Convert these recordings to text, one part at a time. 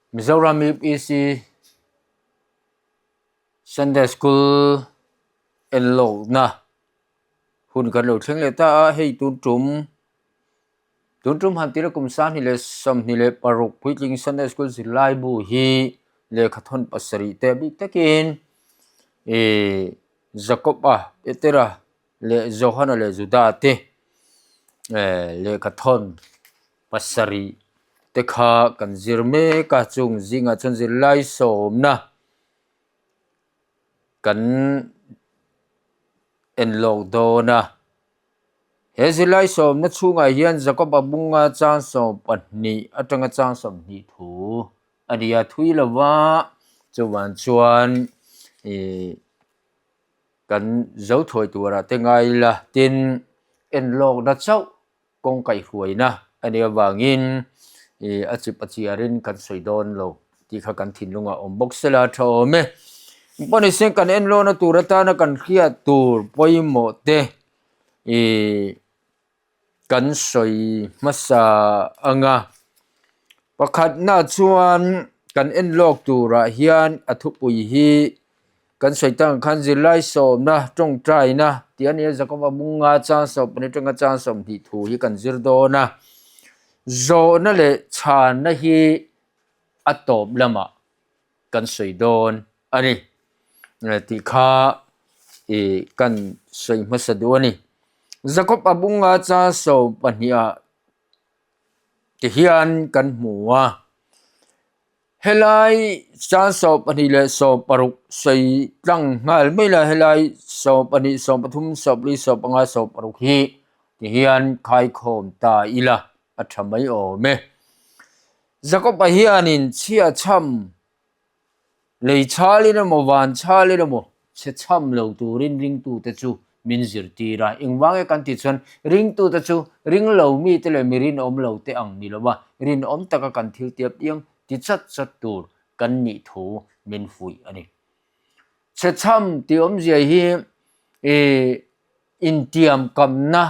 Mizoram UPC Sunday School enlawkna hun kan lo thleng leh ta a, hei tun tum tun tum han tira kum 2026 puitling Sunday School zirlai bu hi lehkha thawn pasarih te bik takin ihh Jacob-a Petera leh Johana leh Juda te eh lehkha thawn pasarih te kha kan zir mek a chung zingah chuan zirlai sawmna kan en lawk dawn a he zirlai sawmna chhungah hian Jacob-a bunga chang 12 atanga chang 20 thu a ni a thui lova chuvang chuan ih kan zo thuai turah te ngai ila tin en lawkna chauh kawng kaihhruaina a nih avangin ih a chip a chiarin kan sawi dawn lo tih kha kan thinlungah awm bawk sela a tha awm e. Engpawhnise kan en lawna tur atana kan hriat tur pawimawh te ih kan sawi hmasa ang a, pakhatna chuan kan en lawk turah hian a thupui hi Kan sawi tak ang khan zirlai sawmna, tawngtaina tih a nia Jakoba Munga chang 12 atanga chang 20 thu hi kan zir dawn a. Zawhna leh chhanna hi a tawp lamah kan sawi dawn a ni tih kha ih kan sawi hmasa duh a ni. Jakob a Bunga chang 12 ah ti hian kan hmu a. Helai chang 26 sawi tlang nghal mai la helai 12 13 14 15 16 hi tihian khaikhawm ta ila a tha mai awm e. Jakob-a hianin chhia chham lei chhalin emaw van chhalin emaw chhe chham lo turin ringtute chu min zirtir a. Engvang e kan tih chuan ringtute chu ringlo mite leh mi rinawm lo te ang ni lova rinawm taka kan thil tiap piang ti chat chat tur kan nih thu min fuih a ni. Chhe chham tih awmzia hi ih intiam kamna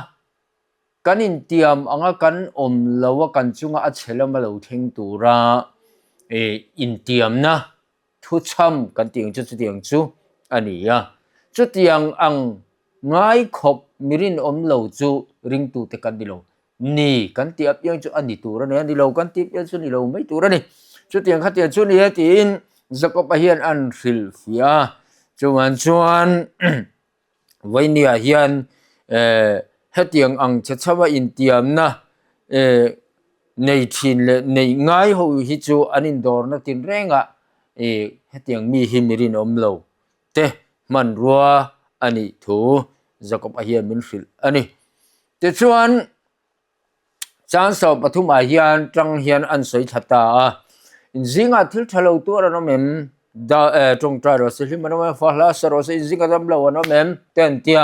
kan intiam anga kan awm lo a kan chunga a chhe lama lo thleng tura ih intiamna Thuchham kan tih ang chu chutiang chu a ni a. Chutiang ang ngai khawp mi rinawm lo chu ringtute kan ni lo. Ni kan tih apiang chu a ni tur a ni a, ni lo kan tih apiang chu ni lo mai tur a ni. Chutiang khatiang chu ni e tiin Jakob-a hian an hrilhfiah a. Chuvang chuan Vainia hian hetiang ang chhe chhava intiamna nei thin leh neih ngai ho hi chu an indawrna tinrengah hetiang mi hi mi rinawm lo te hmanrua a nih thu Jakob-a hian min hrilh a ni. Tichuan. Chang 13 ah hian tang hian an sawi thla ta a, inzingah thil tha lo tuar an awm em? Da eh tawngtai rawh se hlim an awm em? Fa hla sa rawh se inzingah dam lo an awm em? Te an tia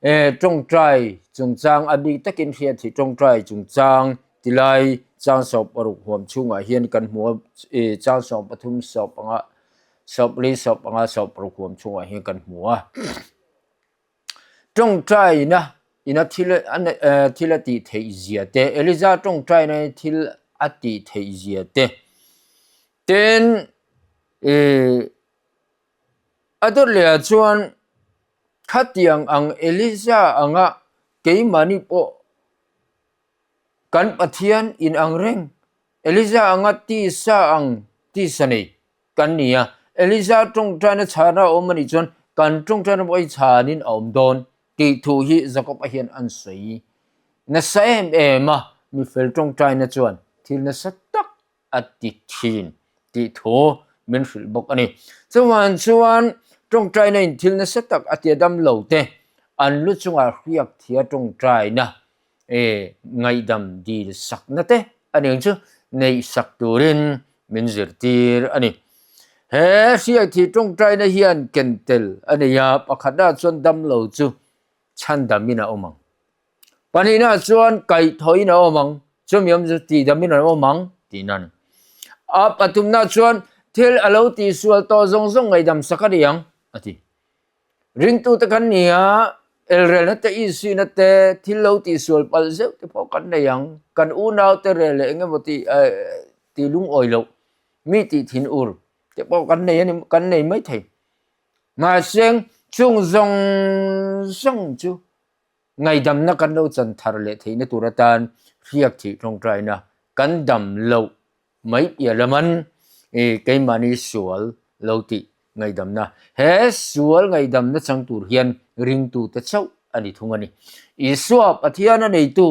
eh tawngtai chungchang a bik takin hriat hi tawngtai chungchang tilai chang 16 huam chhungah hian kan hmu a eh chang 13 15 14 15 16 huam chhungah hian kan hmu a. Tawngtaina ina thil thil a tih theih zia te, Eliza tawngtaina in thil a tih theih zia te, tin ih a dawt leh ah chuan khatiang ang Eliza anga keimahni pawh kan Pathian in ang reng, Eliza anga tisa ang tisa nei. Kan ni a, Eliza tawngtaina chhana a awm a nih chuan kan tawngtaina pawh hi chhanin a awm dawn tih thu hi Jakob-a hian an sawi nasa em em a, mi fel tawngtaina chuan thil nasa tak a ti thin tih thu min hrilh bawk a ni. Chuvang chuan tawngtaina in thil nasa tak a tia dam lo te an lu chungah hriak thia tawngtaina E ngaihdam dil sakna te a ning chu neih sak turin min zirtir a ni. He hriakthih tawngtaina hian ken tel a nei a, pakhatna chuan damlo chu chhandamin a awm ang. Pahnihna chuan kaihthawhin a awm ang, chumi awm chu tihdamin a awm ang tihna a ni. A pathumna chuan thil a lo tihsual tawh zawng zawng ngaihdam sak a ni ang a ti. Ringtute kan ni a, elrelna te, insuihna te, thil lo tihsual palh zeuh te pawh kan nei ang. Kan unaute rel leh eng emaw tih tih lungawi loh. mi tih thin ur te pawh kan nei a ni kan nei mai thei. Mahse chung zawng zawng chu Ngaihdamna kan lo chan thar leh theihna tur atan hriak thih tawngtaina kan dam loh mai piah laman i keimahni sual lo tih ngaihdamna. He sual ngaihdamna chang tur hian ringtute chauh a ni thung a ni. Isua Pathian a neitu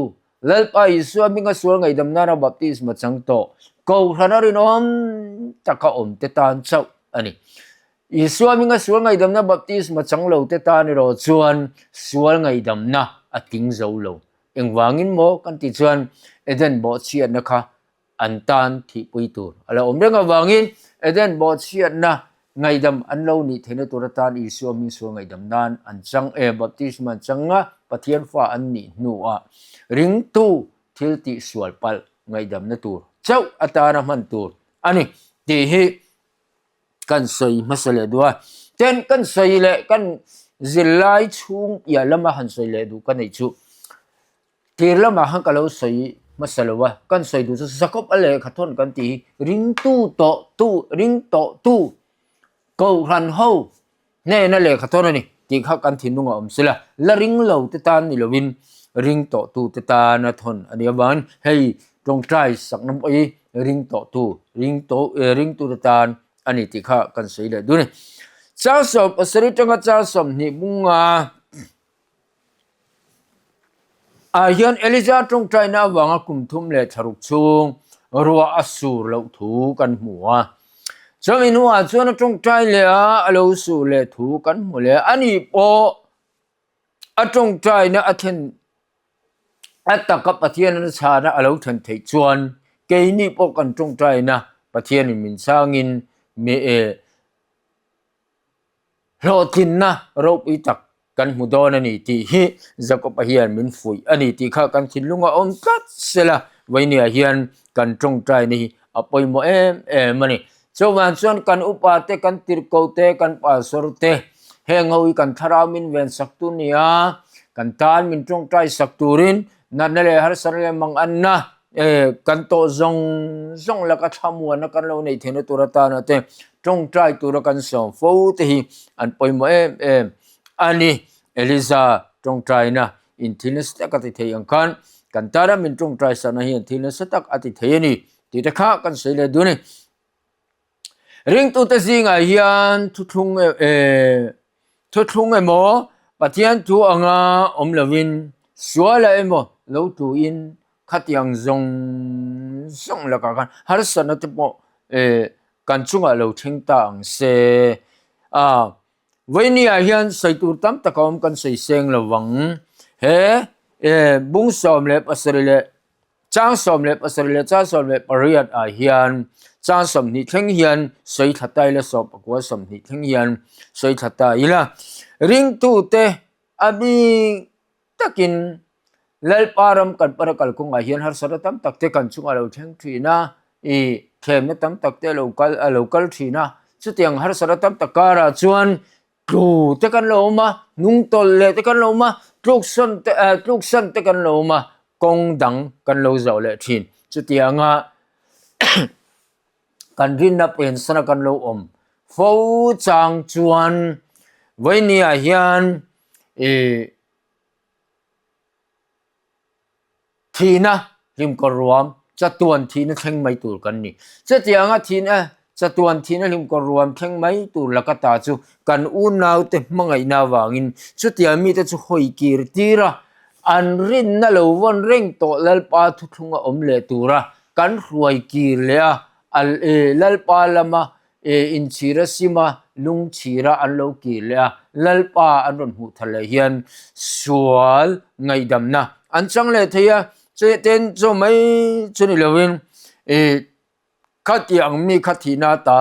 Lalpa Isua hminga sual ngaihdam nana baptisma chang tawh Kohhrana rinawm taka awmte tan chauh a ni. Isua hminga sual ngaihdamna baptisma chang lo te tan erawh chuan sual ngaihdamna a tling zo lo. Engvangin maw kan tih chuan Eden bawhchhiatna kha an tan thihpui tur a lo awm reng avangin Eden bawhchhiatna ngaihdam an lo nih theihna tur atan Isua hming sual ngaihdam nan an chang e, baptisma an chang a, Pathian fa an nih hnuah ringtu thil tih sual palh ngaihdamna tur chauh atana hman tur a ni tih hi kan sawi hmasa leh duh a, ten kan sawi leh kan zirlai chhung piah lama han sawi leh duh ka neih chu tir lamah khan ka lo sawi hmasa lo a, kan sawi duh chu Jacob a lehkha thawn kan tih hi ringtu tawh tu ring tawh tu Kohhran ho hnena lehkha thawn a ni tih kha kan thinlung a awm sela, la ring lo te tan ni lovin ring tawh tu te tana thawn a nih avangin hei tawngtai sakna pawh hi ring tawh tu ring tawh ring tu te tan a ni tih kha kan sawi leh dun a ni. Chang 70 atanga chang 20 bunga Ah hian Elija tawngtaina avanga kum thum leh thlaruk chhung ruah a sur loh thu kan hmu a. Chumi hnuah chuan a tawngtai leh a, a lo sur leh thu kan hmu leh a. Ani pawh a tawngtaina a thlen a taka Pathian a chhana a lo thlen theih chuan keini pawh kan tawngtaina Pathianin min chhangin mi Hlawhtlinna ropui tak kan hmu dawn a ni tih hi Jakob-a hian min fuih a ni tih kha kan thinlung a awm tlat sela Vainia hian kan tawngtaina hi a pawimawh em em a ni. Chuvang chuan kan upa te, kan tirhko te, kan pastor te heng ho hi kan thlarau min ven sak tur nia, kan tan min tawngtai sak turin natna leh harsatna leh manganna kan tawh zawng zawng laka thlamuanna kan lo neih theihna tur atana te tawngtai tura kan sawm fo te hi an pawimawh em em a ni. Eliza tawngtaina in thil nasa tak a ti thei ang khan kan tana min tawngtai sakna hian thil nasa tak a ti thei a ni tih te kha kan sawi leh dun a ni. Ringtute zingah hian thuthlung thuthlung emaw Pathian thu anga awm lovin sualah emaw lo tluin khatiang zawng zawng lakah khan harsatna te pawh kan chungah lo thleng ta ang se. A Vawinia hian sawi tur tam tak a awm kan sawi seng lo vang. He bung 17 leh Chang 17 leh chang 18 ah hian chang 20 thleng hian sawi thla ta ila, 19 20 thleng hian sawi thla ta ila. Ringtute a bik takin Lalpa ram kan pana kalkawngah hian harsatna tam tak te kan chungah a lo thleng thin a, ih thlemna tam tak te a lo kal a lo kal thin a. Chutiang harsatna tam tak karah chuan Tlu te kan lo awm a, hnungtawlh leh te kan lo awm a, tluksawn te eh tluksan te kan lo awm a, kawng dang kan lo zawh leh thin. Chutianga kan rinna pensana kan lo awm fo chang chuan vawinia hian ih Thihna hlimkawr ruam, chatuan thihna thleng mai tur kan ni. Chutianga thihna, chatuan thihna hlimkawr ruam thleng mai tur laka ta chu kan unaute hmangaihna avangin chutiang mite chu hawi kir tir a, an rinna lo vawn reng tawh Lalpa thuthlunga awm leh tura kan hruai kir leh a, Lalpa lama Inchhira sima lungchhira an lo kir leh a, Lalpa an rawn hmuh thar leh hian sual ngaihdamna an chang leh thei a, chuten chu mai chu ni lovin khatiang mi kha thihna ata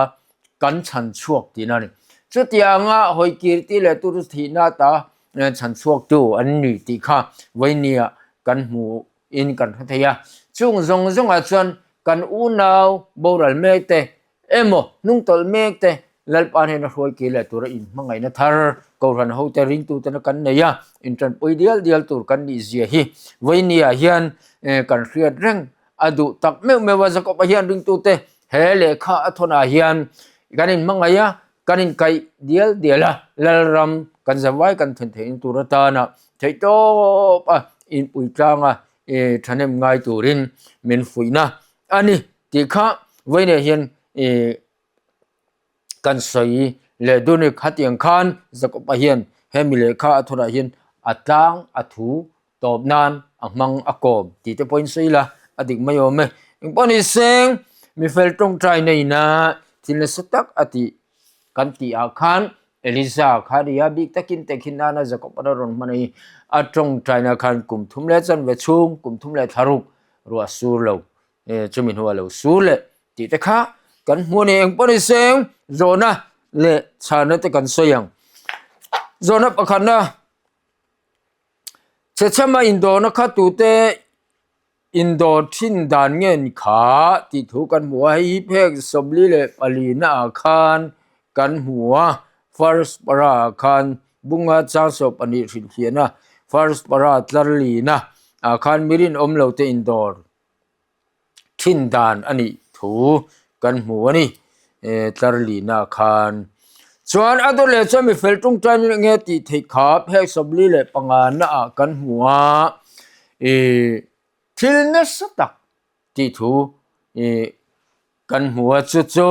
kan chhan chhuak tihna a ni. Chutianga hawi kir tih leh tu chu thihna ata chhan chhuaktu an ni tih kha vawinia kan hmu in kan hre thei a. Chung zawng zawngah chuan kan unau boral mek te Emaw, hnungtawlh mek te Lalpa hnena hruai kir leh tura inhmangaihna thar Kohhran hote ringtutena kan nei a, intanpui dial dial tur kan nih zia hi vawinia hian kan hriat reng a duh tak meuh meuh a. Jakob-a hian ringtute He lehkha a thawnah hian kan inhmangaih a, kan inkaih dial dial a, Lalram kan zavai kan then theihna tur atana theihtawp a inpui tlanga thahnem ngai turin min fuihna a ni tih kha vawiinah hian kan sawi leh dun i khatiang khan Jakob-a hian hemi lehkha a thawrah hian a tlang a thu tawp nan a hmang a kawm tih te pawhin sawi ila a dik mai awm e. Engpawh ni seng mifel tawngtai neina thil nasa tak a tih kan tih ah khan Elisa kha ria bik takin tehkhin nana Jakob-a rawn hman a hi a tawngtaina khan kum thum leh chanve chhung kum thum leh thlaruk ruah sur lo chumi hnuah lo sur leh tih te kha kan hmu a ni. Eng pawh ni seng zawhna leh chhana te kan sawi ang. Zawhna pakhatna chhechhama indawrna kha tute indawr thin dan nge ni kha tih thu kan hmu a. Hei hi phek 44 ah khan kan hmu a, first para ah khan bunga chang 12 hrilhfiahna first para tlar lina ah khan mi rinawm lo te indawr thin dan a nih thu kan hmu a ni tlar lina khan chuan a dawt leh chuan mi fel tawngtai eng nge tih theih kha phek 45 na ah kan hmu a ih thil nasa tak tih thu ih kan hmu a chu chu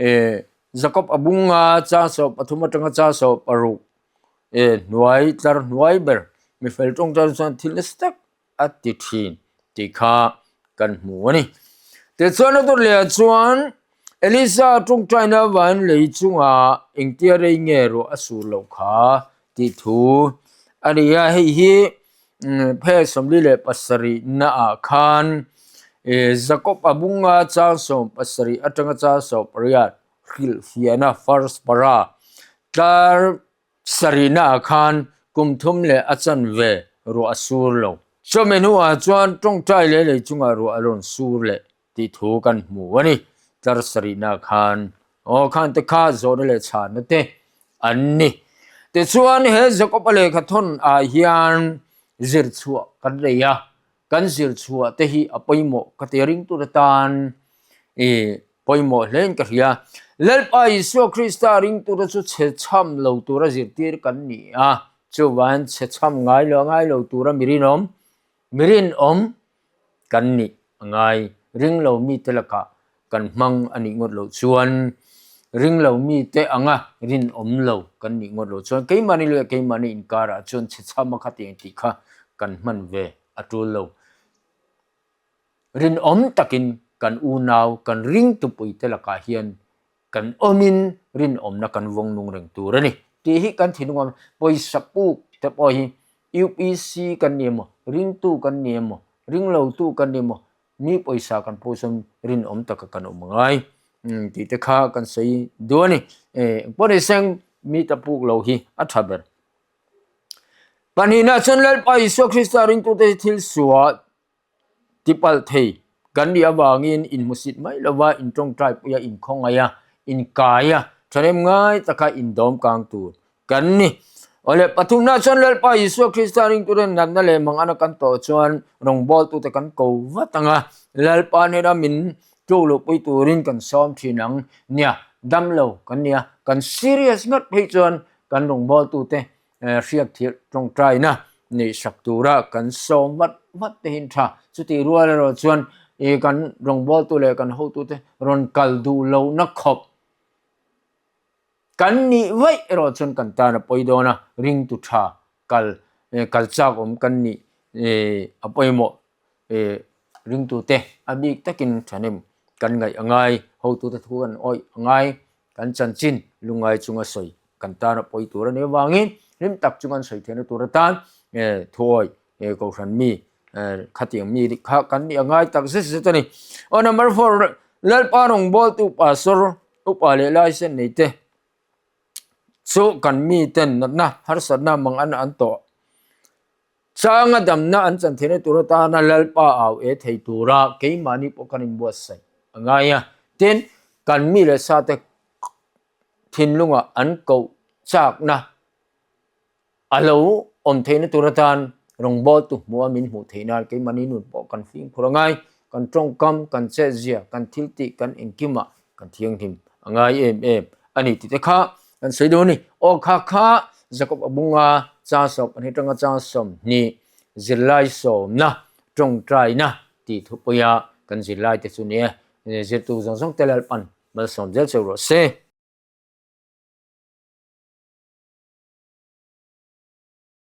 ih Jacob a bunga chang 13 atanga chang 16 ih hnuai tlar hnuai ber mi fel tawngtai chuan thil nasa tak a ti thin tih kha kan hmu a ni. Tichuan a dawt lehah chuan Elisa tawngtaina avangin lei chungah engtia rei nge ruah a sur loh kha tih thu a ni a. Hei hi phel 47 naah khan Jakob a bunga chang 17 atanga chang 18 hrilhfiahna first para tlar Sarihnaah khan kum thum leh a chanve ruah a sur lo. Chawhmeh hnuah chuan tawngtai leh lei chungah ruah a rawn sur leh tih thu kan hmu a ni. Tlar sarihnaah khan aw khan te kha zawhna leh chhanna te an ni. Tichuan he Jakob-a lehkha thawn ah hian zir chhuah kan nei a, kan zir chhuah te hi a pawimawh ka ti ring tur atan i pawimawh hle in ka hria. Lalpa Isua Krista ring tura chu chhe chham lo tura zirtir kan ni a, chuvangin chhe chham ngai lo ngai lo tura mi rinawm mi rinawm kan nih a ngai. Ring lo mite lakah kan hmang a nih ngawt loh chuan ring lo mite anga rinawm lo kan nih ngawt loh chuan keimahni leh keimahni inkarah chuan chhe chham a kha tiang tih kha kan hman ve a tul lo. Rinawm takin kan unau kan ringtupuite lakah hian kan awmin rinawmna kan vawng nung reng tur a ni tih hi kan thinlung a pawisa puk te pawh hi UPC kan ni emaw ringtu kan ni emaw ringlotu kan ni emaw mi pawisa kan pawh chuan rinawm taka kan awm angai tih te kha kan sawi duh a ni. Engpawh ni seng mi ta puk lo hi a tha ber. Pahnihna chuan Lalpa Isua Krista ringtute hi thil suah tipalh thei kan nih avangin inhmusit mai lova intawngtai pui a, inkhawngaih a, inkai a, thahnem ngai taka indawm kang tur kan ni. Awle pathumna chuan Lalpa Isua Krista ringtute natna leh mangana kan tawh chuan rawngbawltute kan ko vat ang a, Lalpa hnena min tluk luhpui turin kan sawm thin ang. Nia, damlo kan nia, kan serious ngat phei chuan kan rawngbawltute hriak thilh tawngtaina neih sak tura kan sawm vat vat te hi tha. Chutih rual erawh chuan ih kan rawngbawltu leh kan hotute rawn kal duh lohna khawp kan nih vaih erawh chuan kan tan a pawi dawn a, ringtu tha kal kal chak awm kan nih a pawimawh ringtute a bik takin thahnem kan ngaih a ngai, hotute thu kan awih a ngai. Kan chanchin lungngai chunga sawi kan tan a pawi tur a nih avangin hlim tak chu kan sawi theihna tur atan thuawi kohhran mi khatiang mi kha kan nih a ngai tak zet zet a ni. Aw number 4 Lalpa rawngbawltu pastor upa leh laisen nei te chu kan mi ten natna harsatna mang an an tawh Changa damna an chan theihna tur atana Lalpa au e thei tura keimahni pawh kan inbuatsaih a ngai a. Tin, kan mi leh sate thinlungah an koh chakna a lo awm theihna tur atan rawngbawltu hmuha min hmuh theih nan keimahni nun pawh kan fimkhur a ngai. Kan tawngkam, kan chetzia, kan thiltih, kan engkimah kan thianghlim a ngai em em a ni tih te kha kan sawi dawn a ni. Aw kha kha Jakob a bunga chang 12 atanga chang 20 zirlai sawmna tawngtaina tih thupuia kan zirlai te chu nia zirtu zawng zawng te Lalpan malsawm zel cheu rawh se.